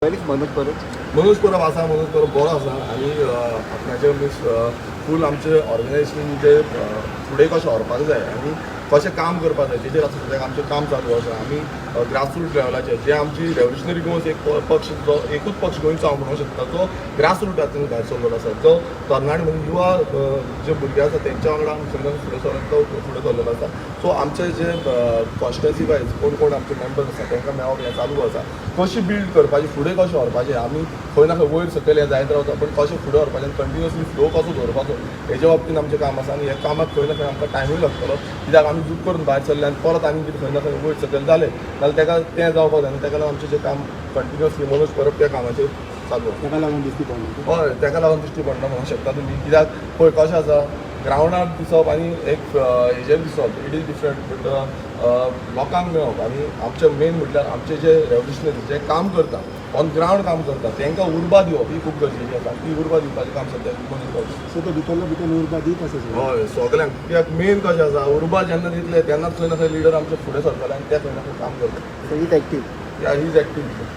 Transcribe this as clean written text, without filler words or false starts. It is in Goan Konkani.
Where is Manoj Parab? Manoj Parab आसा. मनोज परब बरो आसा आनी आपणाचे मिन्स फूल आमचे ऑर्गनायझेशन जे फुडें कशें व्हरपाक जाय आनी कशें काम करपाक जाय तेजेर आतां सद्याक आमचें काम चालू आसा. आमी ग्रासरूट लेवलाचेर जे आमची रेव्होल्युशनरी गोवन्स एक पक्ष, जो एकूच पक्ष गोंयचो हांव म्हणूंक शकता, जो ग्रास रुटांतल्यान भायर सरलेलो आसा, जो तरणाटे म्हणजे युवा जे भुरगे आसा तेंच्या वांगडा आमी खंय ना फुडें सरून तो फुडें सरलेलो आसा. सो आमचे जे कॉन्स्टिट्युएन्सी वायज कोण कोण आमचे मेंबर्स आसा, तांकां मेळप हें चालू आसा. कशी बिल्ड करपाची, फुडें कशें व्हरपाचें, आमी खंय ना खंय वयर सकयल हें जायत रावता, पूण कशें फुडें व्हरपाचें आनी कंटिन्युअसली फ्लो कसो दवरपाचो हेजे बाबतीन आमचें काम आसा. आनी ह्या कामाक खंय ना खंय आमकां टायमूय लागतलो, कित्याक आमी जूप करून भायर सरले आनी परत आनी कितें खंय ना खंय वयर सकयल जालें जाल्यार ताका तें जावपाक जाय आनी ताका लागून आमचें जें काम कंटिन्युअसली मनोज परब त्या कामाचेर चालू आसा. ताका लागून दिसती पडना? हय, ताका लागून दिश्टी पडना म्हणूंक शकता तुमी, कित्याक पळय कशें आसा, ग्रावंडार दिसप आनी एक हेजेर दिसप, it is different. But लोकांक मेळप आनी आमचें मेन म्हटल्यार आमचे जे रेव्होल्युशनरी जे काम करता, ऑन ग्रावंड काम करता, तांकां उर्बा दिवप ही खूब गरजेची आसा. ती उर्बा दिवपाचें काम सद्याक मनोज करता. सो तो भितरलो भितर उर्बा दीत आसा सगळं. हय, सगल्यांक, कित्याक मेन कशें आसा, उर्बा जेन्ना दितले तेन्नाच खंय ना खंय लिडर आमचे फुडें सरतले आनी ते खंय ना खंय काम करता. So he's active. Yeah, he is active.